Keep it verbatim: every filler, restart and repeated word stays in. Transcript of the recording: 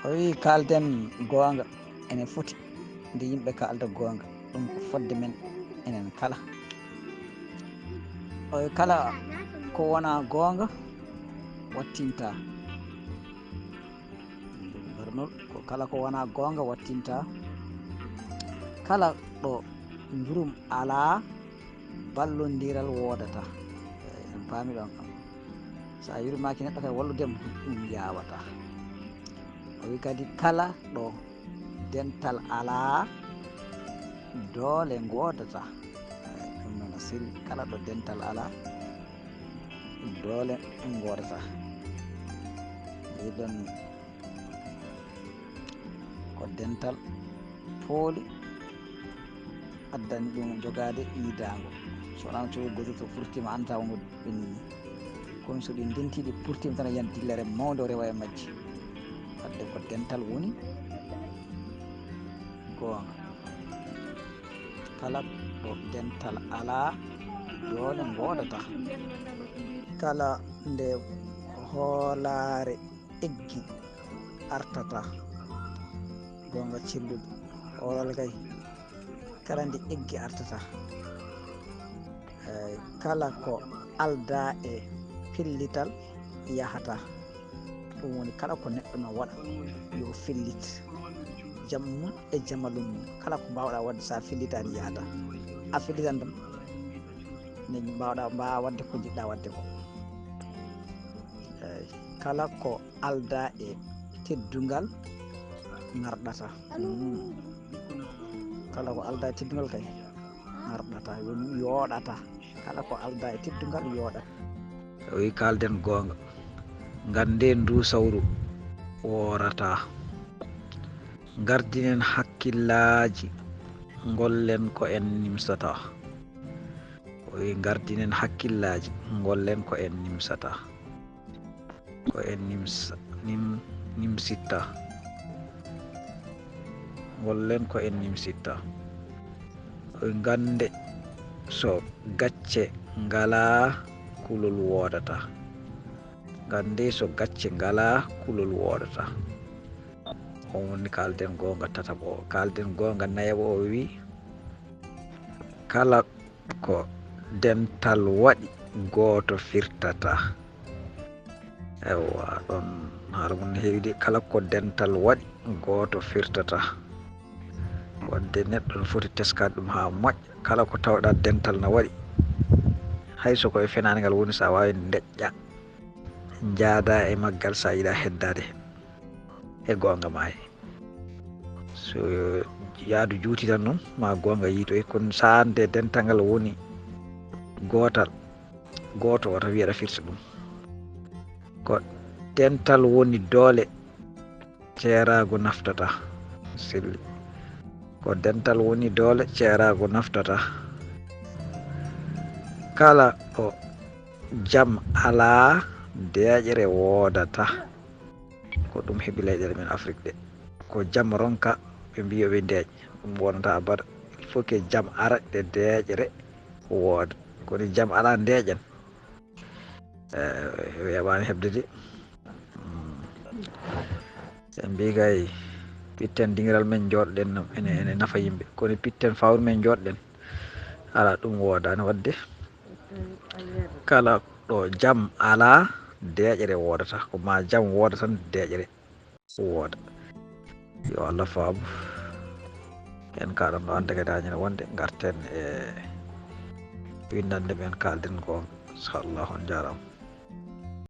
O wi kaalden goonga, ene foti nde yimɓe kaalda goonga, ɗum ko fodde men enen kala. O wi kala ko wonaa goonga wattinta. Ɗum darnol ko kala ko wonaa goonga wattinta. Kala ɗo njurum alaa, ballondiral woodata. Eh, en paami ɗon kam. So a yurmaaki neɗɗo kay, wallude mo ɗum yaawataa. O wi kadi kala ɗo dental alaa, doole ngoodata. Eh, ɗum noon a siri, kala ɗo dental alaa, doole ngoodata. Yiɗon ko dental pooli addani ɗum jogaade yiidaango. So wonaa coggu gooto to furtiima, anndaa wongo ɓenni. Kono so ɗi ndenti, ɗi purtiima tan, yiyan dillere mawnde o rewa e majji. Wadde ko dental woni goonga. Kala ɗo dental alaa, doole ngoodata. Kala nde hoolaare eggi artata. Goonga celluɗo. Hoolaare kay, kala nde eggi artata. Eh, kala ko aldaa e pellital yahata. Ɗum woni kala ko neɗɗo no waɗa, yo fellit jam mum e jamalum mum. Kala ko mbaawɗaa waɗde, so a fellitaani, yahata. A fellitan tan, ne mbaawɗaa, mbaawa waɗde ko njiɗɗaa waɗde ko. Eey, kala ko aldaa e teddungal ŋarɗata. Mm. Kala ko aldaa e teddungal kay ŋarɗata, yo-, yooɗata. Kala ko aldaa e teddungal yooɗata. O wi kaalden goonga. Nganndee nduu sawru woorataa. Ngardinen hakkillaaji, ngollen ko en nimsataa. O wi ngardinen hakkillaaji, ngollen ko en nimsataa. Ko en nimsa-, nim-, nimsitta. Ngollen ko en nimsitta. Ngannde so gacce ngalaa, kulol woodata. Ngannde so gacce ngalaa, kulol woodata. On woni kaalden goonga tataɓo o. Kaalden goonga nayaɓo o wi, kala ko dental waɗi, gooto firtata. Ewa, ɗon haala mum ne heewi de. Kala ko dental waɗi, gooto firtata. Wadde neɗɗo no foti teskaade ɗum haa moƴƴa. Kala ko tawɗaa dental na waɗi, hay so ko e fenaande ngal woni, so a waawi ndeƴƴa, njaada e maggal, so a yiɗaa heddaade heen e goonga maa hee. So yaadu juuti tan noon, ma goonga yiitoy. Kono so aan de dental ngal woni gootal, gooto wata wiy aɗa firti ɗum. Ko dental woni doole, ceeraagu naftata. Selli. Ko dental woni doole, ceeraagu naftata. Kala ɗo jam alaa, deeƴre woodata. Ko ɗum heɓi leyɗeele men Afrik ɗe. Ko jam ronka, ɓe mbiya ɓe ndeeƴ. Ɗum wonata abada. Il faut que jam ara, ɗe deeƴre wooda. Kono jam alaa, ndeeƴan. Eh, weeɓaani heɓde de. Mm. En mbii kay, pitten dingiral men njooɗoɗen, no, ene, ene nafa yimɓe. Kono pitten fawru men njooɗoɗen, alaa, ɗum woodaani waɗde. Kala ɗo jam alaa, deeƴre woodata. Ko ma jam wooda tan, deeƴre wooda. Yo Allah faabu en. Kaɗon ɗo annde kadi hañana wonde ngarten e winndande men, kaalden goonga. Inchallah, on njaaraama.